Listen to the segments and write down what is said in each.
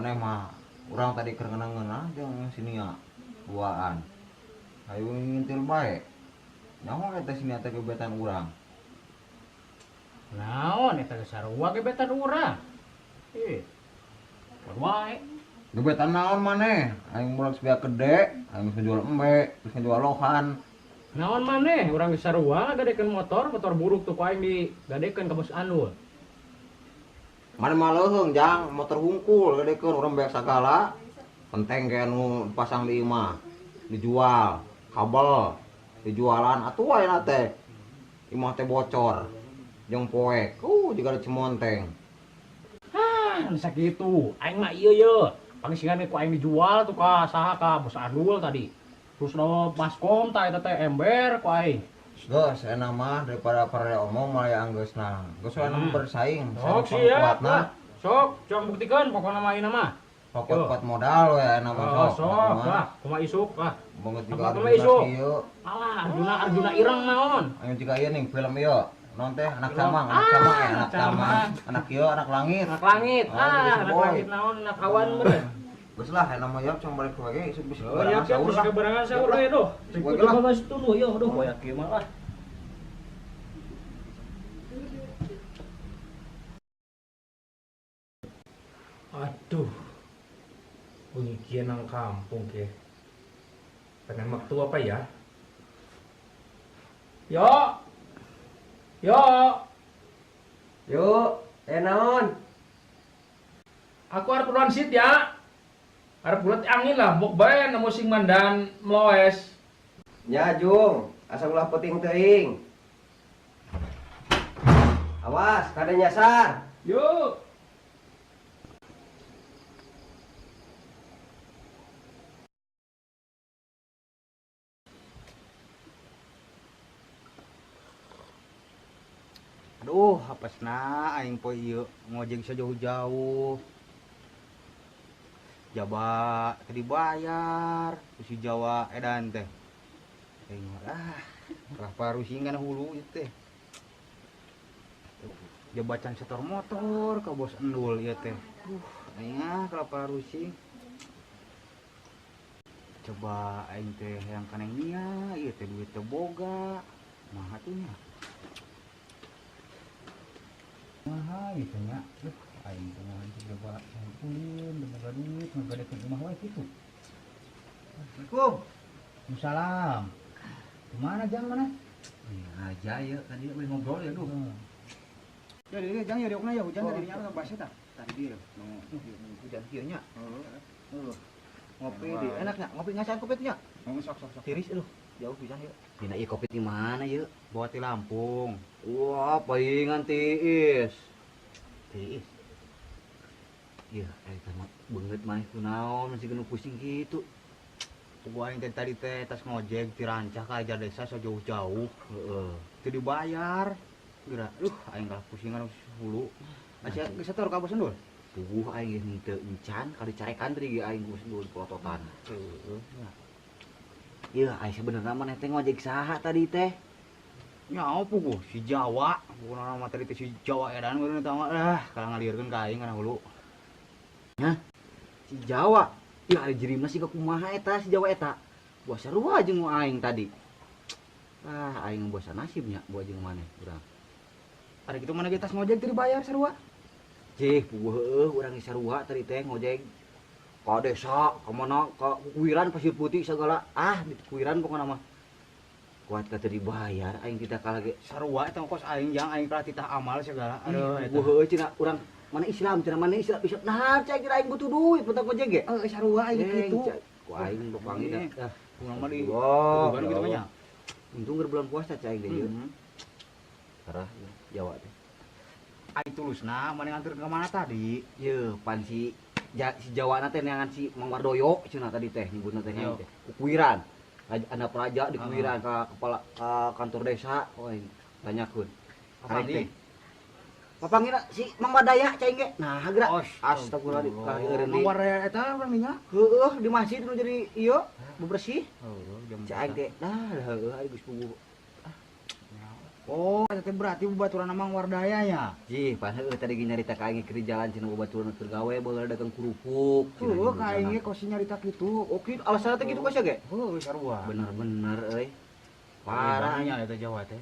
Maneh mah urang tadi keur ngeunah-ngeunah jeung si Nia duaan. Hayu ngintil bae. Nyaho eta si Nia teh gebetan urang. Naon eta geus sarua gebetan urang. Ih. Wae. Gebetan naon maneh? Aing mulak sebeak gede, aing geus ngajual embe, geus ngajual lohan. Naon maneh? Urang geus sarua ngagadekeun motor, motor buruk tuh ku aing digadekeun ka Bos Anul. Maneh mah leuheung jang, motor hungkul gadekeun urang beak sagala. Penteng ge anu pasang di imah, dijual, kabel dijualan atuh ayeuna teh. Imah teh bocor. Jeung poek, jiga cemonteng. Ah, nu sakitu. Aing mah ieu ye. Pangsingan ku aing dijual tuh ka saha ka Bos Anul tadi. Terus no baskom ta eta teh ember ku aing. Geus enak mah daripada pare omong mah aya anggeusna. Geus we anu bersaing, Sok saing siap kuatna. Lah. Sok, coba buktikeun pokona mah ayeuna mah. Pokok kuat modal we enak mah Oh, sok. sok lah, kumaha isuk lah. Banget juga Kumaha Arjuna isuk. kieu. Alah, Arjuna Arjuna ireng naon. Ayo jika ieu ning film ieu. Non teh anak Film. camang, anak camang ya, anak Anak camang. camang. Anak ieu anak langit. Anak langit. Oh, Ah, jadi anak boy. langit naon, anak awan meureun. Geus lah, enak mah ya, cuma balik lagi, isuk bisa Oh, ya, kebarangan sahur bisa lah. kebarangan sahur we doh. Isuk wae lah. Coba tuluh ya, aduh koyak kieu mah lah. Aduh, bunyi kieu nang kampung ke. Pengen metu apa ya? Yo, yo, Yuk, naon? Aku arep transit ya. Arep bulat angin lah, mbok bae nemu sing mandan mloes. Nya Jung, asa ulah penting teuing. Awas, kada nyasar. Yuk. Aduh, apesna aing poe ieu ngojek sejauh-jauh. Jaba teu dibayar, ku si Jawa edan teh. Aing mah ah, parusingan hulu ieu teh. Jaba can setor motor ka Bos Endul ieu teh. Duh, aing ah kelapa rusing. Coba aing teh hayang ka Neng Nia, ieu teh duit teu boga. Maha tuh nya. Maha gitu nya. Duh, aing teh mah teu coba ulin, teu boga duit, teu boga duit imah wae kitu. Assalamualaikum. Waalaikumsalam. Kemana jang mana? Iya aja ya, tadi boleh ngobrol ya duh. Ya, di jang ya diokna ya hujan tadi nya bahasa tah. Tadi dia nu hujan kieu nya. Heeh. Ngopi di enaknya, ngopi ngasaan kopi nya. Sok sok sok. Tiris aduh, jauh pisan ieu. Dina ieu kopi di mana ieu? Bawa ti Lampung. Wah, palingan tiis. Tiis. Iya, eta mah beungeut maneh kunaon masih geus pusing kitu. Puguh aing teh tadi teh tas ngojek ti rancah ka ajar desa sejauh-jauh. Heeh. Teu dibayar. Geura, duh aing kalah pusingan hulu. Masih geus setor ka Bos Endul? Puguh aing geus henteu encan kali carekan tadi ge aing Bos Endul polototan. Heeh. Ieu aing sebenarnya maneh teh ngojek saha tadi teh? Nyaho puguh si Jawa, puguh nama tadi teh si Jawa edan meureun eta mah ah kalah ngalieurkeun ka aing kana hulu. Hah? Si Jawa. Ieu ari jirimna siga kumaha eta si Jawa eta? Buah sarua jeung nu aing tadi. Ah, aing bosan nasibnya buah jeung maneh urang. Ari kitu maneh ge tas ngojek teu dibayar sarua. Cih, puguh heueuh urang ge sarua tadi teh ngojek. Ka desa, ka mana, ka Kuwiran Pasir Putih segala. Ah, di Kuwiran pokona mah. Kuat ka teu dibayar aing kita kalah ge. Sarua eta kos aing jang aing kalah titah amal segala. Aduh eta. Puguh heueuh cenah urang mana Islam cenah mana Islam Islam. Nah, cai kira aing butuh duit bentak ngojek ge. Heueuh sarua aing kitu. Ku aing bokangi dah. Urang mah di Allah, Kuwiran kitu mah nya. Untung keur bulan puasa cai aing teh ieu. Parah Jawa teh. Ai tulusna maneh nganter ka mana tadi? Yeuh, pan si si Jawa na teh neangan si Mang Wardoyo cenah tadi teh nyebutna teh Yo. teh. Kuwiran. Raja Anda Praja di Kuwiran ka kepala ka kantor desa. Oh, tanyakeun. Apa teh? Papanggina si Mang Wadaya cai ge. Nah, geura. Astagfirullahaladzim. Ka eureun Mang Wadaya eta urang dinya. Heueuh di masjid nu jadi ieu bebersih. Heueuh, jam Cai teh. Nah, heueuh ari geus puguh. Oh, eta teh berarti babaturan Mang Wardaya nya. Jih, pan heueuh tadi ge nyarita ka aing keur di jalan cenah babaturan keur gawe baheula dagang kerupuk. Heueuh, ka aing ge kos nyarita kitu. Oke, alasanna teh kitu ka sia ge? Heueuh, sarua. Bener-bener euy. Parah nya eta Jawa teh.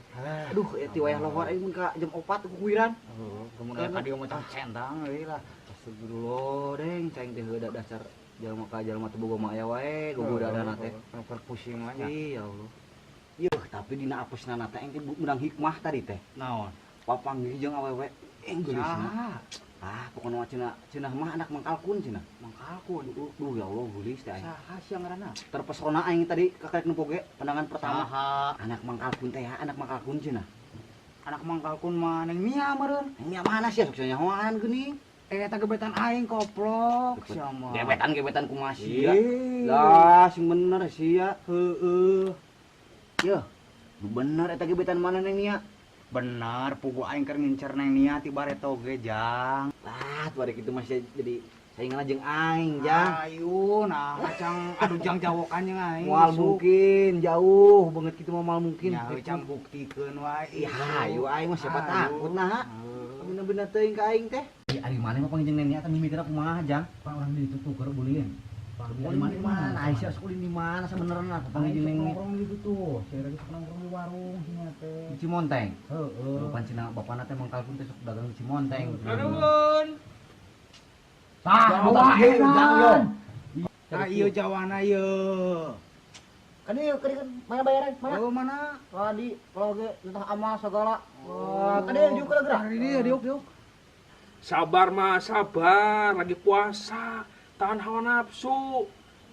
Aduh, eta wayah lohor aing mun ka jam 4 kukuiran. Heueuh, mun aya ka dieu mah centang euy lah. Astagfirullah, deng, cai teh heueuh dasar jalma ka jalma teu boga mah aya wae, gogodana teh. Keur pusing mah nya. Ih, ya Allah. Yuh, tapi dina apesna teh aing teh meunang hikmah tadi teh. Naon? Papanggih jeung awewe eng geulisna. Ah, pokona mah cenah cenah mah anak mangkalkun cenah. Mangkalkun. Duh, ya Allah geulis teh aing. Saha sia ngaranna? Terpesona aing tadi kakarek nempo ge pandangan pertama. Saha? Anak mangkalkun teh ya, anak mangkalkun cenah. Anak mangkalkun mah neng Mia meureun. Neng Mia mana sia sok nyahoan geuning. Eta gebetan aing koplok sia mah. Gebetan-gebetan kumaha sia? Lah, sing bener sia. Heueuh. Yeuh, bener eta gebetan mana neng Nia? Bener, pugu aing keur ngincer neng Nia ti bareto ge, Jang. Lah, tuh ari kitu masih jadi saingan jeung aing, Jang. Ayo, nah kacang aduh jang jawokan jeung aing. Moal mungkin jauh banget kitu mah moal mungkin. Ya cang buktikeun wae. Iya, ayo aing mah siapa takut nah. Bener-bener teuing ka aing teh. Ari maneh mah panggil jeung neng Nia teh mimitina kumaha, Jang? Orang di itu tuh keur ulin. Ulin di mana? Aisyah ulin di mana sebenarnya aku panggil jeung neng Nia. Nongkrong di situ. Saya lagi sok nongkrong di warung sini teh. Di Cimonteng. Heeh. Lupan cenah bapana teh mangkalkun teh sok dagang di Cimonteng. Nuhun. Tah, Jawa edan yo. Tah ieu Jawana ieu. Kan ieu keur mana bayaran? Mana? Oh, mana? Tadi kalau ge entah amal segala. Wah, kan ieu diuk geura. Ini diuk diuk. Sabar mah, sabar, lagi puasa. Tahan hawa nafsu.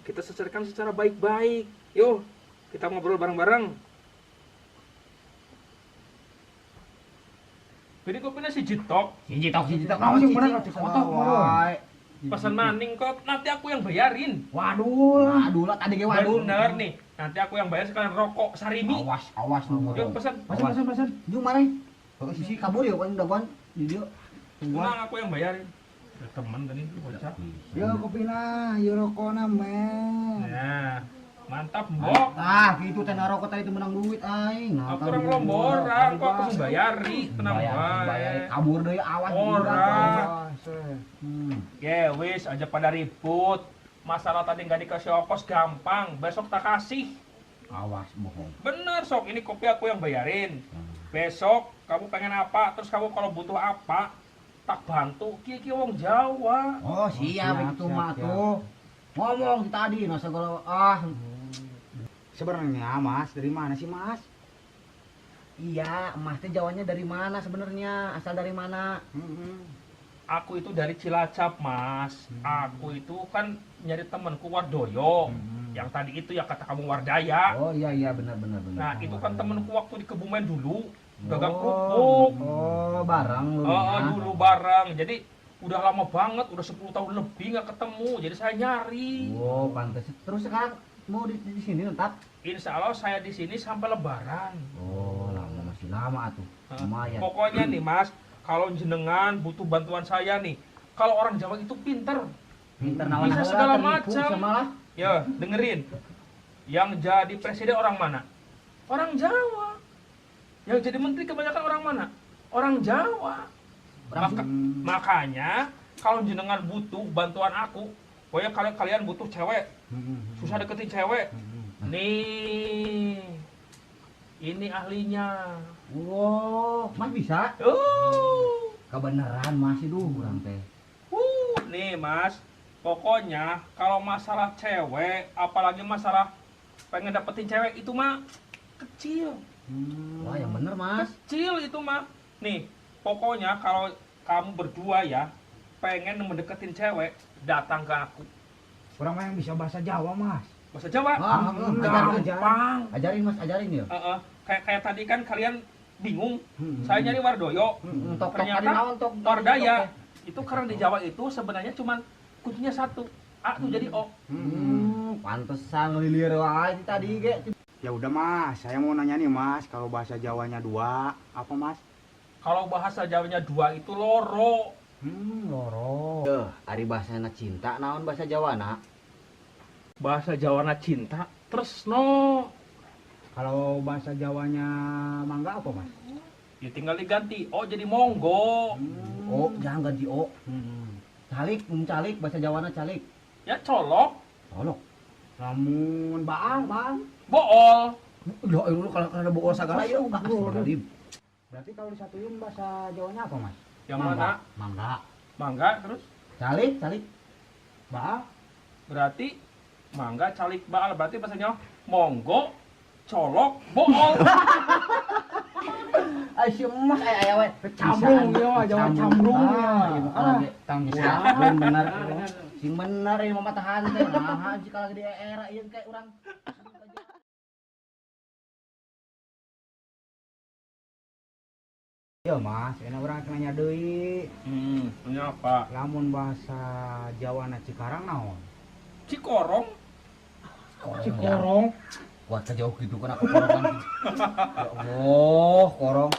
Kita selesaikan secara baik-baik. Yuk, kita ngobrol bareng-bareng. Jadi kopinya si Jitok. Si Jitok, si Jitok. Naon sih bener kotok meureun. Pesan maning kok, nanti aku yang bayarin. Waduh, waduh lah tadi ge waduh. Bener nih, nanti aku yang bayar sekalian rokok sarimi. Awas, awas lu. Yuk pesan. Pesan, pesan, pesan. Yuk mana? Sisi kabur ya, paling daguan di dieu. Tenang, aku yang bayarin. Teman tadi bocah. Yo kopina, yo rokona men. Nah, mantap mbok. Ah, gitu teh rokok tadi itu menang duit aing. Aku orang lomboran kok aku membayari, tenang wae. Kabur deui awas. Ora. Ya wis aja pada ribut. Masalah tadi nggak dikasih ongkos gampang, besok tak kasih. Awas bohong. Bener sok, ini kopi aku yang bayarin. Besok kamu pengen apa, terus kamu kalau butuh apa tak bantu, ki-ki wong Jawa. Oh, siap itu mah tuh. Ngomong tadi nah segala ah. Sebenarnya Mas, dari mana sih Mas? Iya, Mas teh Jawanya dari mana sebenarnya? Asal dari mana? Aku itu dari Cilacap, Mas. Aku itu kan nyari temanku Wardoyo. Yang tadi itu ya kata kamu Wardaya. Oh iya iya benar benar benar. Nah, itu kan temanku waktu di Kebumen dulu. Dagang kerupuk. Oh, bareng lu. Oh, dulu bareng. Jadi udah lama banget, udah 10 tahun lebih nggak ketemu. Jadi saya nyari. Oh, pantas. Terus sekarang mau di sini tetap? Insya Allah saya di sini sampai Lebaran. Oh, lama masih lama tuh. Lumayan. Pokoknya nih, Mas, kalau jenengan butuh bantuan saya nih. Kalau orang Jawa itu pinter. Pinter nawan bisa segala macam. Ya, dengerin. Yang jadi presiden orang mana? Orang Jawa. Yang jadi menteri kebanyakan orang mana? Orang Jawa. Makanya kalau jenengan butuh bantuan aku, pokoknya kalau kalian butuh cewek, susah deketin cewek, nih, ini ahlinya. Wow, Mas bisa? Kebenaran Mas itu kurang teh. Nih Mas, pokoknya kalau masalah cewek, apalagi masalah pengen dapetin cewek itu mah kecil. Wah, yang bener Mas. Kecil itu mah. Nih, pokoknya kalau kamu berdua ya pengen mendeketin cewek, datang ke aku. Kurang yang bisa bahasa Jawa, Mas. Bahasa Jawa? Ah, ajarin, ajarin Mas, ajarin ya. Kayak tadi kan kalian bingung. Saya nyari Wardoyo. Ternyata Wardaya. Itu karena di Jawa itu sebenarnya cuman kuncinya satu. A tuh jadi O. Pantesan ngelilir wae tadi ge. Ya udah Mas, saya mau nanya nih Mas, kalau bahasa Jawanya dua, apa Mas? Kalau bahasa Jawanya dua itu loro. Loro. Ari bahasana cinta, naon bahasa Jawana? Bahasa Jawana cinta, tresno. Kalau bahasa Jawanya mangga apa Mas? Ya tinggal diganti. O jadi monggo. O jangan ganti O. Calik, calik bahasa Jawana calik. Ya colok. Colok. Lamun baang, baang. Bool. Ya lu kalau ada bool segala ya enggak. Berarti kalau disatuin bahasa Jawanya apa, Mas? Yang mana? Mangga. Mangga terus? Calik, calik. Baal. Berarti mangga, calik, baal. Berarti bahasanya monggo, colok, bool. Asyik mas aya we. Cambrung ya, Jawa cambrung ya. Tangguh bener. Sing bener ini mah tahan teh. Nah, jika lagi di era ieu kayak urang. Iya Mas, enak urang nanya deui. Nanya apa? Lamun bahasa Jawana Cikarang naon? Cikorong. Cikorong. Wah, jauh gitu kan aku korongan. Ya Allah, korong.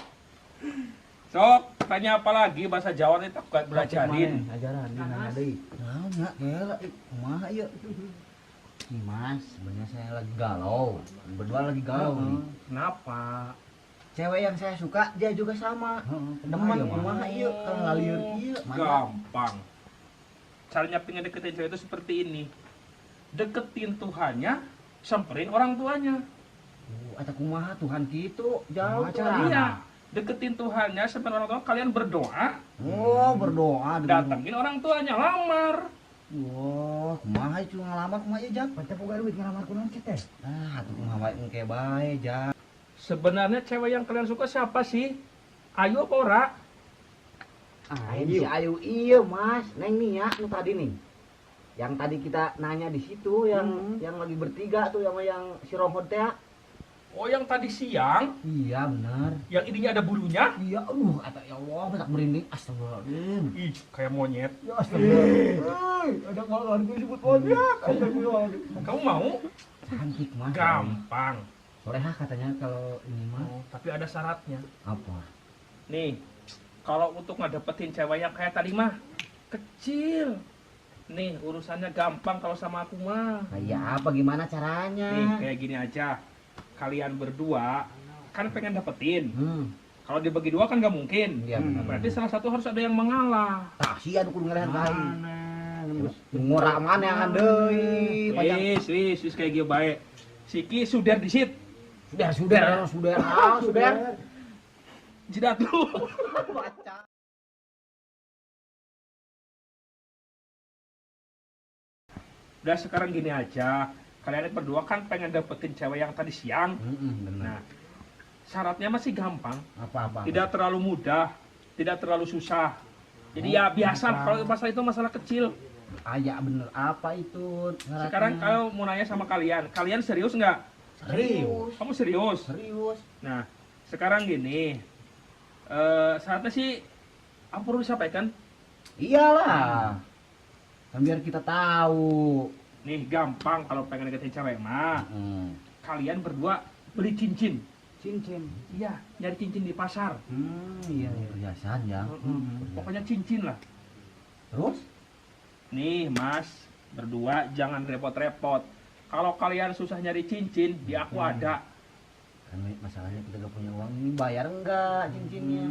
Sok, tanya apa lagi bahasa Jawa nih tak belajarin. Ajaran nanya deui. Naon nya, gela kumaha ieu? Nih Mas, sebenarnya saya lagi galau. Berdua lagi galau nih. Kenapa? Cewek yang saya suka, dia juga sama. Demen kumaha ieu, kalau ngalieur ieu. Gampang. Caranya pengen deketin cewek itu seperti ini. Deketin Tuhannya, samperin orang tuanya. Atau kumaha Tuhan gitu, jauh. Iya, deketin Tuhannya, samperin orang tua, kalian berdoa. Oh, berdoa. Datengin orang tuanya, lamar. Wah, kumaha itu ngalamar kumaha ieu, Jang? Panteh boga duit ngalamar kunaon teh? Ah, atuh kumaha wae engke bae, Jang. Sebenarnya cewek yang kalian suka siapa sih? Ayu apa ora? Ayu. Si Ayu iya, Mas. Neng nih ya, nu tadi nih. Yang tadi kita nanya di situ, yang lagi bertiga tuh sama yang si Rohod teh. Oh, yang tadi siang? Iya, benar. Yang ininya ada bulunya? Iya, aduh, kata ya Allah, tak merinding. Astagfirullahaladzim. Ih, kayak monyet. Ya astagfirullahaladzim. Ada kalau gue sebut monyet. Astagfirullahaladzim. Kamu mau? Cantik, Mas. Gampang. Soleha katanya kalau ini mah. Oh, tapi ada syaratnya. Apa? Nih, kalau untuk ngedapetin cewek yang kayak tadi mah kecil. Nih, urusannya gampang kalau sama aku mah. Kayak apa, gimana caranya? Nih, kayak gini aja. Kalian berdua kan pengen dapetin. Kalau dibagi dua kan nggak mungkin. Ya, berarti salah satu harus ada yang mengalah. Tah sia nu kudu ngalahan ka aing. Ngora mana yang deui. Wis, wis, wis kayak gini bae. Siki suder disit. Suder, suder, ah, suder. Jidat lu. Baca. Udah sekarang gini aja. Kalian berdua kan pengen dapetin cewek yang tadi siang. Benar. Nah, syaratnya masih gampang. Apa-apa? Tidak terlalu mudah, tidak terlalu susah. Jadi ya biasa kalau masalah itu masalah kecil. Ah, ya bener. Apa itu syaratnya? Sekarang kalau mau nanya sama kalian, kalian serius nggak? Serius. Kamu serius? Serius. Nah, sekarang gini, syaratnya sih apa perlu disampaikan? Iyalah. Kan biar kita tahu. Nih gampang kalau pengen deketin cewek mah. Kalian berdua beli cincin. Cincin? Iya, nyari cincin di pasar. Iya, perhiasan ya. Pokoknya cincin lah. Terus? Nih Mas, berdua jangan repot-repot. Kalau kalian susah nyari cincin, di aku ada. Kan masalahnya kita gak punya uang ini, bayar enggak cincinnya?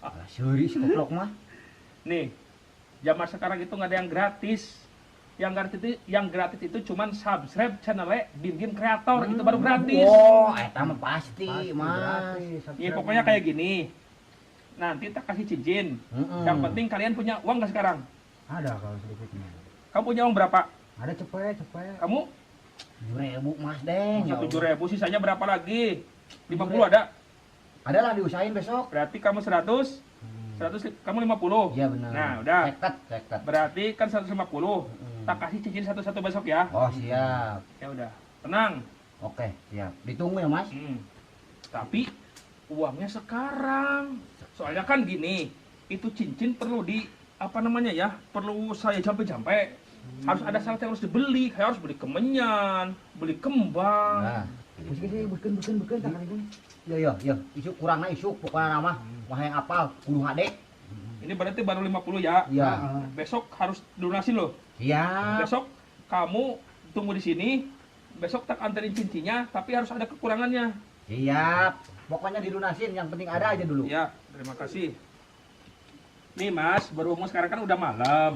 Alah, suri si koplok mah. Nih, zaman sekarang itu nggak ada yang gratis. Yang gratis itu cuman subscribe channelnya Bim Bim Kreator, itu baru gratis. Oh, eta mah pasti, Mas. Iya, pokoknya kayak gini. Nanti tak kasih cincin. Yang penting kalian punya uang nggak sekarang? Ada kalau sedikitnya. Kamu punya uang berapa? Ada cepet, cepet. Kamu? 7.000 Mas deh. 7.000 sisanya berapa lagi? 50 ada? Ada lah, diusahain besok. Berarti kamu 100, 100 kamu 50. Iya benar. Nah, udah. Seket, seket. Berarti kan 150. Tak kasih cincin satu-satu besok ya. Oh, siap. Ya udah. Tenang. Oke, siap. Ditunggu ya, Mas. Tapi uangnya sekarang. Soalnya kan gini, itu cincin perlu di apa namanya ya? Perlu saya jampe-jampe. Harus ada syarat yang harus dibeli, kayak harus beli kemenyan, beli kembang. Nah, bukan, tak kali. Yo, yo, isuk kurangnya isuk, pokoknya nama, mah yang apal, kudu hade. Ini berarti baru 50 ya? Iya. Besok harus lunasin loh. Iya. Besok kamu tunggu di sini, besok tak anterin cincinnya, tapi harus ada kekurangannya. Siap. Pokoknya dilunasin, yang penting ada aja dulu. Ya, terima kasih. Nih Mas, berhubung sekarang kan udah malam.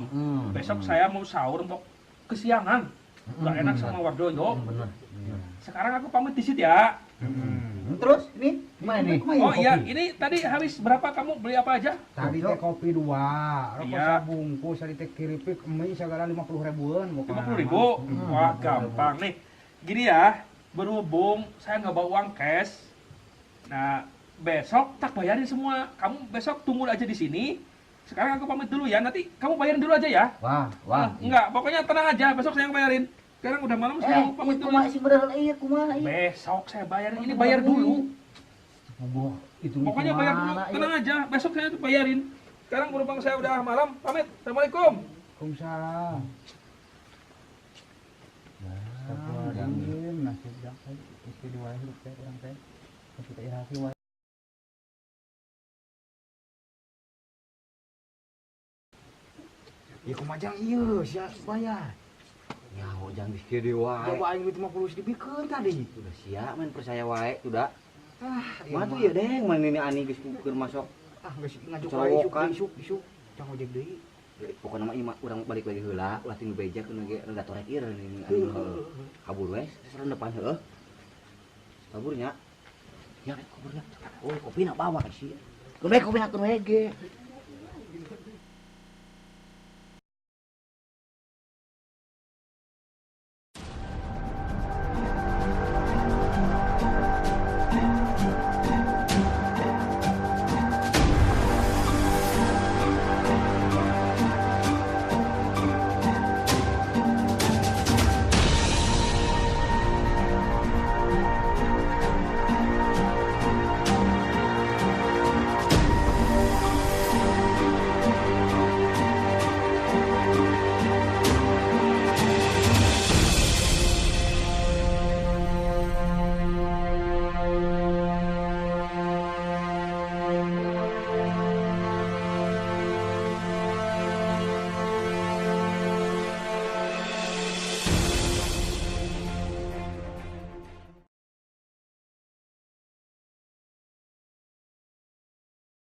Besok saya mau sahur untuk kesiangan. Gak enak sama Wardoyo. Bener. Sekarang aku pamit disit ya. Terus ini gimana nih? Oh iya, ini tadi habis berapa kamu beli apa aja? Tadi teh kopi dua, rokok sabungkus, tadi teh keripik, mie segala 50 ribuan. 50 ribu? Wah, gampang nih. Gini ya, berhubung saya nggak bawa uang cash. Nah, besok tak bayarin semua. Kamu besok tunggu aja di sini. Sekarang aku pamit dulu ya. Nanti kamu bayarin dulu aja ya. Wah, wah. Ah, enggak, pokoknya tenang aja. Besok saya yang bayarin. Sekarang udah malam, saya Eh, mau pamit dulu. Kumaha sih bener iya kumaha iya. Besok saya bayarin. Ini bayar dulu. Boh, itu Pokoknya bayar dulu. Tenang aja. Besok saya tuh bayarin. Sekarang berhubung saya udah malam, pamit. Assalamualaikum. Waalaikumsalam. Astagfirullahaladzim, nasib jang istri dua hidup teh urang teh. Tapi teh irahi wae. Ya kumaha, Jang, ieu sia bayar. Nyaho, Jang, geus kieu deui wae. Coba aing duit 50 dibikeun tadi. Udah sia main percaya wae udah. Ah, Mah tuh ya deng mana ini ani geus keur masuk. Ah, geus ngajuk wae isuk Colokan. Isuk isuk. Jang ojek deui. Ya, pokoknya mah ima urang balik lagi heula, ulah tinggal beja keun ge rada torek ieu ini ani heueuh. Kabur we, seserem depan heueuh. Kaburnya. Ya, kaburnya. Oh, kopi nak bawa sih. Keun we kopi nak keun we ge.